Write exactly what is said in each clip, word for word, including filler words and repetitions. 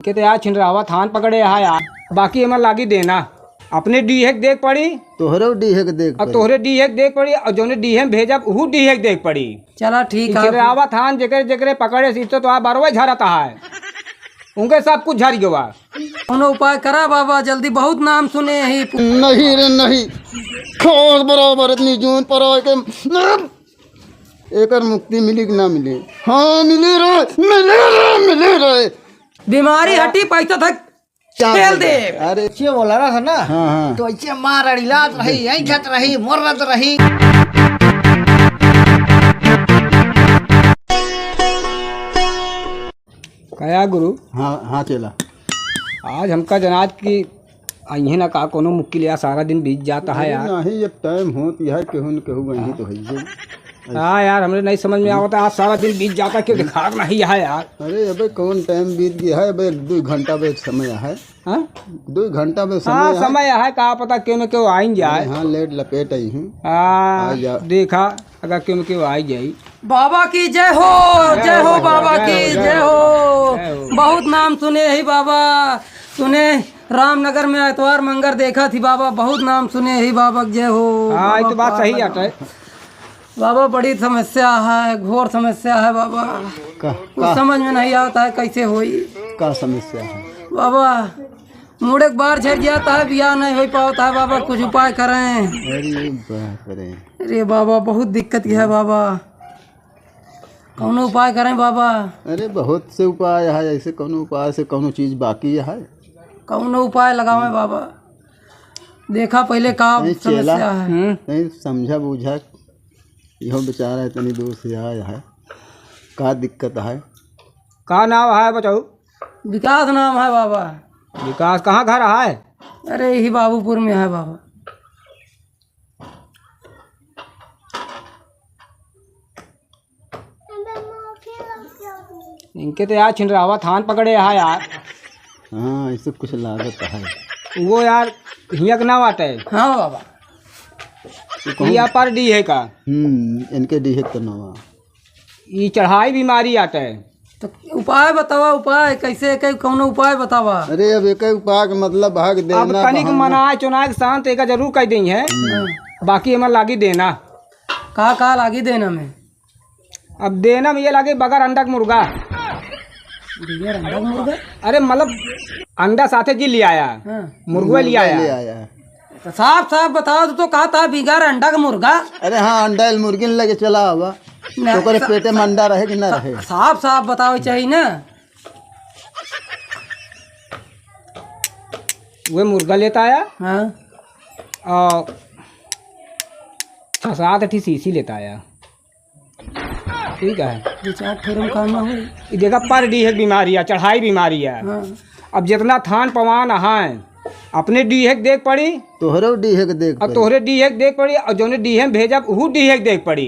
के तो यार छिनरावा थान पकड़े है यार, बाकी एमन लागी देना। अपने डीहे के देख पड़ी, तोहरे डीहे के देख अब पड़ी। तोहरे डीहे के देख पड़ी, और जौने डीहे में भेजब, उहू डीहे के देख पड़ी। चला ठीक ई है। छिनरावा थान जेकरे जेकरे पकड़े, सीसो तो आ बरवे झरत है, उनके सब कुछ झर गवा। कोनो उपाय करा बाबा, जल्दी, बहुत नाम सुने ही। नहीं रे नहीं, खास बराबर इतनी जून पर आए के एकर मुक्ति मिली कि ना मिली? हाँ, मिली रे, मिली रे, मिली रे। बीमारी हटी, पैसा तक क्या खेल बोल दे। रहे? अरे, ऐसे बोला रहा था ना, हाँ, हाँ। तो ऐसे मार अड़िलात रही, ऐंठत रही, मोर्रत रही। कया गुरु? हाँ, हाँ चेला। आज हमका जनात की अइहे ना का कोनो मुक्की लिया, सारा दिन बीत जाता है अरे यार। नहीं, अब टाइम होत यह केहू न केहू वहीं तो है। हाँ यार, हमरे नहीं समझ में आवता, आज सारा दिन बीत जाता, क्यों दिखात नहीं है यार। अरे अबे कौन टाइम बीत गया है, अबे एक दो घंटा बे समय है। हाँ? दो घंटा बे समय हाँ, है। समय है, का पता क्यों न क्यों आइन जाए। अरे हाँ, लेट लपेट आई हूँ। हाँ, आ जा। देखा, अगर क्यों न क्यों आई जाई। बाबा की जय हो, जय जय हो हो, बाबा जय की हो, जय जय हो, हो। जय हो। बहुत नाम सुने ही बाबा, सुने रामनगर में एतवार मंगर देखा थी बाबा, बहुत नाम सुने ही बाबा की जय हो। हाँ, ये बाबा तो बात पार सही लगा। आटे। बाबा बड़ी समस्या है, घोर समस्या है बाबा। का, कुछ का? समझ में नहीं आता है कैसे होई। का समस्या है? बाबा मुड़े के बार झड़ जाता है, बियाह नहीं हो पाता है बाबा, कुछ उपाय करें। अरे बाप रे। अरे बाबा बहुत दिक्कत है बाबा। कौनो उपाय करें बाबा। अरे बहुत से उपाय है, ऐसे कौनो उपाय से कौनो चीज बाकी है? कौनो उपाय लगावें बाबा, देखा पहले का नहीं, चेला। समस्या है। हम्म। नहीं समझा बूझा, इहो बेचारा इतनी दूर से आया है, का दिक्कत है? का नाम है बचाऊ? विकास नाम है बाबा। विकास, कहाँ घर है? अरे यही बाबूपुर में है बाबा। इनके तो यार छिनरावा थान पकड़े है यार। हाँ, ऐसे कुछ लागत है। वो यार हियक ना बाटे। हाँ बाबा। ये कौन? या पर डीहे का। हम्म, इनके डीहे के नवा। ई चढ़ाई बीमारी आटे। तो उपाय बतावा, उपाय कैसे, के कौनो उपाय बतावा। अरे अब एक उपाय के मतलब भाग अब देना तनिक बहाना। मनाए चुनाए के शांत एका जरूर कह देई है। हम्म। बाकी एमन लागी देना। का का लागी देना में? अब देना में ये लागे बगर अंडा के मुर्गा। बगर अंडा के मुर्गा? अरे मतलब अंडा साथे जी ले आया, हाँ। मुर्गा ले आया। ले आया। तो साफ साफ बताओ, तो, तो कहा था बिगर अंडा के मुर्गा। अरे हाँ, अंडा इल मुर्गी न लगे चला आवा। ना, तो ओकरे सा-, पेटे में अंडा रहे कि ना सा-, रहे? साफ साफ बताओ चाहिए ना। वे मुर्गा लेता आया। हाँ। और सात आठी सीसी लेता आया। ठीक है। दो चार ठेरम काम ना होई। ई देखा, पर डीहे के बीमारी है, चढ़ाई बीमारी है। हाँ। अब जितना थान पवान है, अपने डीहे के देख पड़ी, तोहरो डीहे के देख अब पड़ी। तोहरे डीहे के देख पड़ी, और जौने डीहे में भेजब, उहू डीहे के देख पड़ी,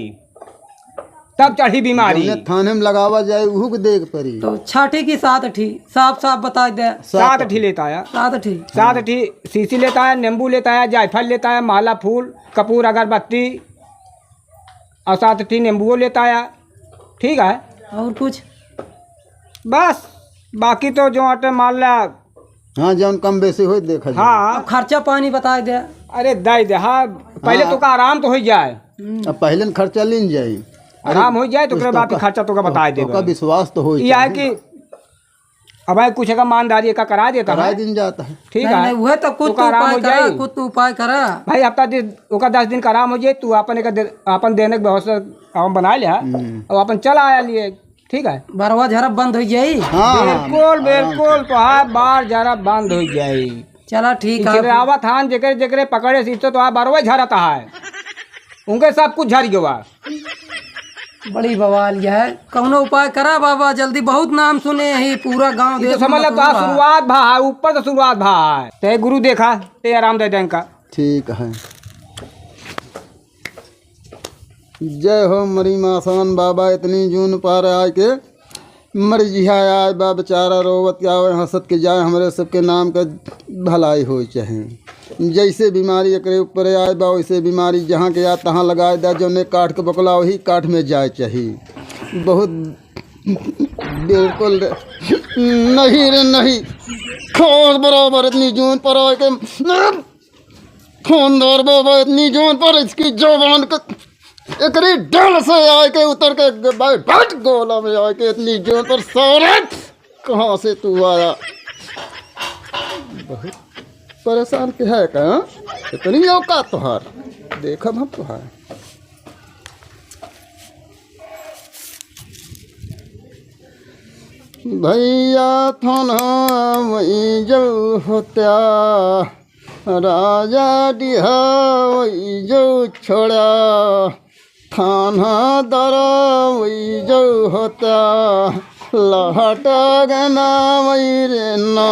तब चढ़ी बीमारी। जौने थाने में लगावा जाए, उहू के देख पड़ी। तो छाठी की सात ठी, साफ साफ बता दे। सात सात ठी लेता आया। सात ठी। सात ठी सीसी लेता आया, नींबू लेता आया, जायफल लेता आया, माला फूल, कपूर, अगरबत्ती, और सात ठी नींबुओ लेता आया, ठीक है। और कुछ? बस, बाकी तो जो आटे मान ला। हाँ, जौन कम बेसी होई, देखा जाए। हाँ। अब खर्चा पानी बताए दे। अरे, दे दे, हाँ, पहले हाँ। तो का आराम तो हो जाए। हम्म। अब पहले न खर्चा लीन जाई। अरे, आराम हो जाए, तो कुछ ओकरे बाद तोका, खर्चा तोका बताए देबे। तोका विश्वास तो हो ये है चाहिए। कि अब भाई कुछ एका मानदारी एका करा देता करा है। दिन जाता है। ठीक नहीं, है। नहीं, उहे तो कुछ ओका तो आराम उपाय हो करा, जाई। कुछ तो उपाय करा। भाई हफ्ता दिन, ओका दस दिन का आराम हो जाए, तू अपन एका दे-, अपन देने के व्यवस्था अपन बना ले, हाँ। हम्म। और अपन चला आया लिए, ठीक है। बरवा झरब बंद हो जाई। हाँ, हाँ, बिल्कुल, आराम बिल्कुल, से। तो हाँ, बार झरब बंद हो जाई। चला ठीक है। आवत हान जेकरे, जेकरे पकड़े सीतो तो आ बरवे झरत है। उनके सब कुछ झर गवा। बड़ी बवाल यह है। कौनो उपाय करा बाबा जल्दी, बहुत नाम सुने ही पूरा गांव ई तो देश में समझ ला, तो मशहूर बा। शुरुआत भा है, ऊपर से शुरुआत भा है। ते गुरु देखा, ते आराम दे देंका। ठीक है। जय हो मरी मासान बाबा, इतनी जून पार आए के मर जिहा आए बा बेचारा, रोवत के आवे, हंसत के जाए, हमरे सबके नाम का भलाई होई चाहे। जैसे बीमारी एकरे ऊपर आए बा, वैसे बीमारी जहाँ के आ तहाँ लगाए दा, जौने काठ के बकला वही काठ में जाए चाही। बहुत बिल्कुल नहीं रे नहीं, खास बराबर इतनी जून पर आए के, खानदार बाबा इतनी जून पर इसकी जबान का, एकरी डल से आए के उतर के भाई बैठ गोला में आए के इतनी जून पर सारे कहाँ से तू आया? बहुत परेशान के है का? इतनी औकात तोहार, देखब हम तोहार। भैया थाना वही जो होत्या, राजा डिहा वही जो छोड़ा। थाना दरवई जो होता, लहटा गना वई रे ना।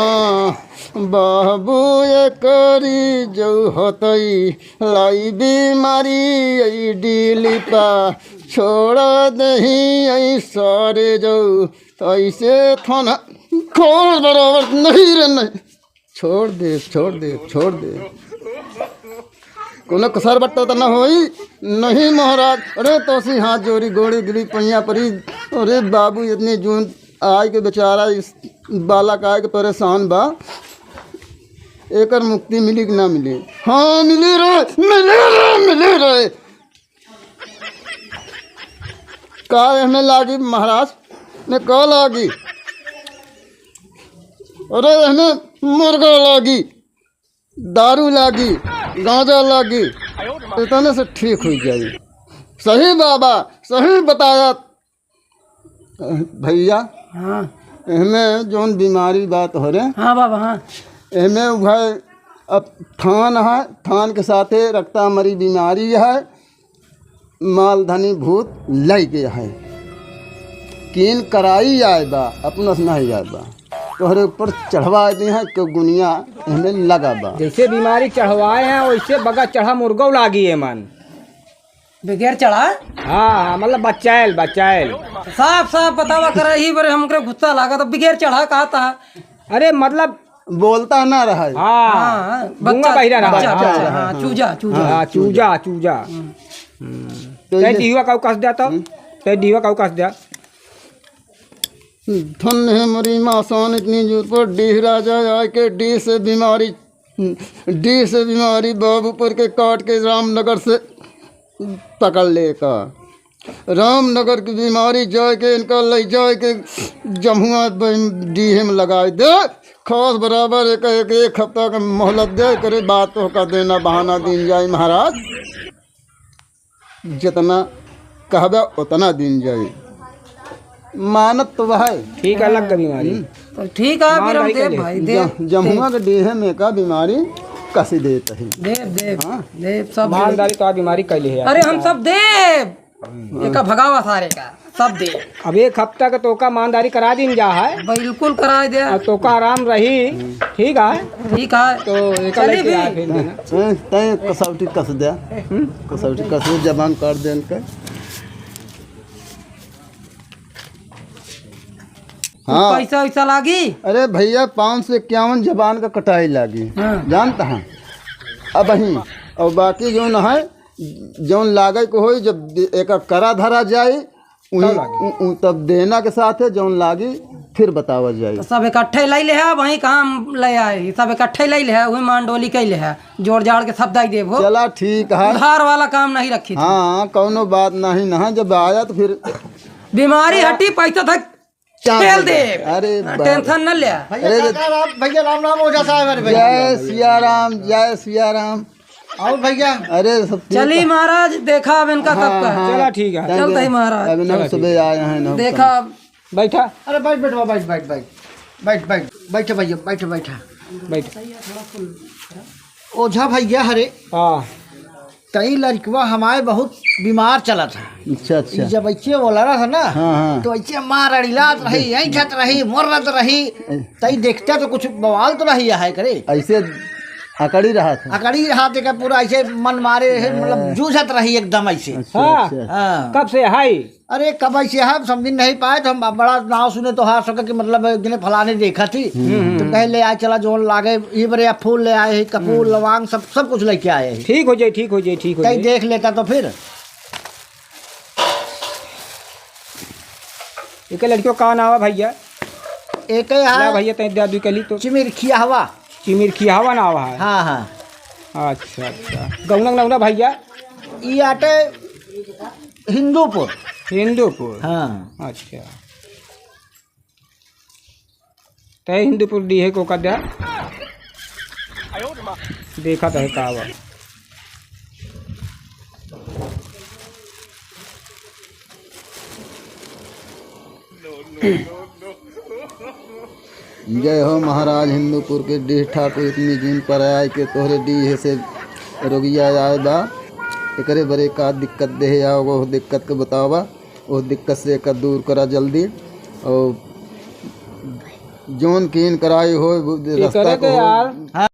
बाबू एकरी जो होतई, लाई बीमारी आई डीली पा। छोड़ दही आई सारे जो, ऐसे थाना खोल बराबर नहीं रे नहीं। छोड़ दे, छोड़ दे, छोड़ दे। कोनो कसर बट्टा त न होई? नहीं महाराज। अरे तोसी हाथ जोड़ी, गोड़ी गिरी, पैया परी। अरे बाबू, इतनी जून आय के बेचारा इस बालक आय के परेशान बा, एकर मुक्ति मिली कि ना मिली? हाँ मिली रे, मिली रे, मिली रे। का एहमे लागी महाराज? ने का लागी? अरे एहमे मुर्गा लागी, दारू लागी, गांजा लागी, इतने से ठीक हो जाई। सही बाबा, सही बताया भैया। हाँ। एहमे जौन बीमारी बात हो रे, हाँ बाबा, हाँ। एहमे भाई अब थान है, थान के साथे रक्तामरी बीमारी है, मालधनी भूत लइके है। कीन कराई आए बा, अपना से नहीं आए बा। तोहरे ऊपर चढ़वा दी है कि गुनिया एहमे लगा बा। जैसे बीमारी चढ़वाए हैं, वैसे बगा चढ़ा मुर्गो लागी है मन। बगैर चढ़ा? हाँ, हाँ, मतलब बचायल, बचायल। साफ साफ बतावा करे, ही बरे हमके गुस्सा लागा, तो बगैर चढ़ा कहा था। अरे मतलब बोलता ना रहा है। हाँ, हाँ, हाँ, गूंगा बच्चा, बहिरा रहा है। बच्चा, हाँ, बच्चा, हाँ, हाँ, हाँ। चूजा, चूजा। हाँ, चूजा, चूजा। हम्म। हम्म। तो तै ये डिहवा काऊ कस द्या तो? हम्म। तै डिहवा काऊ कस द्या? धन्य है मरी मासान इतनी जोर पर डीह राजा आए के डीह से बीमारी, डीह से बीमारी बाबू पर के काट के रामनगर से पकड़ ले का। रामनगर की बीमारी जाए के इनका ले जाए के जमुआ ब-, डीहे में लगाए दे। खास बराबर एक, एक, एक हफ्ता का मोहलत दे, करे बात तो का देना बहाना दिन जाए महाराज। जितना कहबे उतना दिन जाए। मानत तो वह है। ठीक है, लग गई बीमारी। हम्म। तो ठीक है, फिर हम ईमानदारी देब कैले। भाई, देब, ज-, जमुआ देब। के डीहे में का बीमारी कसी देत है। देब, देब, हाँ। देब, सब देब। ईमानदारी तो आ बीमारी कैले है। अरे, हम सब देब। हम्म। एका भगावा सारे का, सब देब। अब एक हफ्ता का तोका ईमानदारी करा दीन जा है। बिल्कुल करा दे। अब तोका आराम रही, ठीक है। ठीक है। तो एका चली लेके भी। आ फिर देना। तैं, तैं कसौटी कस दे। हम्म? कसौटी कस दे, जबान काट दे इनका। हाँ। पैसा वैसा लागी? अरे भैया, पाँच सौ इक्यावन जबान का कटाई लागी। हाँ। जानता है? अब वहीं, और बाकी जौन है, जौन लागे को होई, जब दे-, एका करा धरा जाई, उही, तब लागी। उ-, उ-, तब देना के साथ है, जौन लागी, फिर बतावा जाई। तो सब इकट्ठे ले ले है, वहीं काम ले आए, सब इकट्ठे ले ले है, वही मांडोली के ले है, जोड़ जाड़ के सब दाई देबो। चला, ठीक है। उधार वाला काम नहीं रखी थी। हाँ, कौनो बात नहीं, ना, जब आया तो फिर बीमारी हटी, पैसा धक चांद खेल हो दे। जाए। अरे हाँ, बाप। Tension न ले। भैया, अरे राम राम, भैया, राम राम, ओझा साहब, अरे भैया। जय सिया राम, जय सिया राम। और भैया? अरे, सब ठीक चली है। महाराज, देखा अब इनका हाँ, सबका। हाँ। चला, ठीक है। चलते ही महाराज। अभी ना चला, सुबह ठीक है। आए हैं ना। देखा अब। बैठा। अरे, बैठ, बैठ, बैठ, बैठ, बैठ। बैठ, बैठ, बैठ भैया, बैठ, बैठ। बैठ। ओझा भैया, अरे। हाँ। तई लड़कवा हमारे बहुत बीमार चलत है। अच्छा, अच्छा। ई जब ऐसे बोला रहा था ना, हाँ, हाँ। तो ऐसे मार अड़िलात रही, ऐंठत रही, मोर्रत रही। ए। तई देखते तो कुछ बवाल तो नहीं है करे। ऐसे अकड़ी रहा था। अकड़ी रहा था, पूरा ऐसे मन मारे है, मतलब हाँ। जूझत रही एकदम ऐसे। अच्छा, हाँ। अच्छा। हाँ। कब से है? अरे, कब ऐसे है, हम समझ नहीं पाए, तो हम बड़ा नाव सुने तो हार सके कि मतलब एक दिन फलाने देखा थी, हम्म। तो कहे, "ले आए, चला, जोन लागे, ये बरे फूल ले आए हैं, कपूर, हम्म। लवांग, सब, सब कुछ लेके आए हैं।" ठीक हो जाए, ठीक हो जाए, ठीक हो कहीं जाए। देख लेता तो फिर। एक लड़कियों का नाम है भैया? एक है ना भैया, तैं दे दुइ कली तो। चिमिरखिया हवा। चिमिरखिया हवा ना हवा है। हाँ, हाँ। अच्छा, अच्छा। गौना नौना भैया? ई आटे हिंदूपुर। हिंदूपुर? हाँ। अच्छा। तै हिंदूपुर डीहे को का द्या? देखत है का बा। जय हो महाराज हिंदूपुर के डीह ठाकुर, इतनी जून पर आए के तोहरे डीह से रोगिया आए बा। एकरे बरे का दिक्कत देहे आओ, वो दिक्कत के बतावा, वो दिक्कत से एकर दूर करा जल्दी। और जौन कीन कराई हो, वो एकरे रास्ता के को हो। यार। हाँ।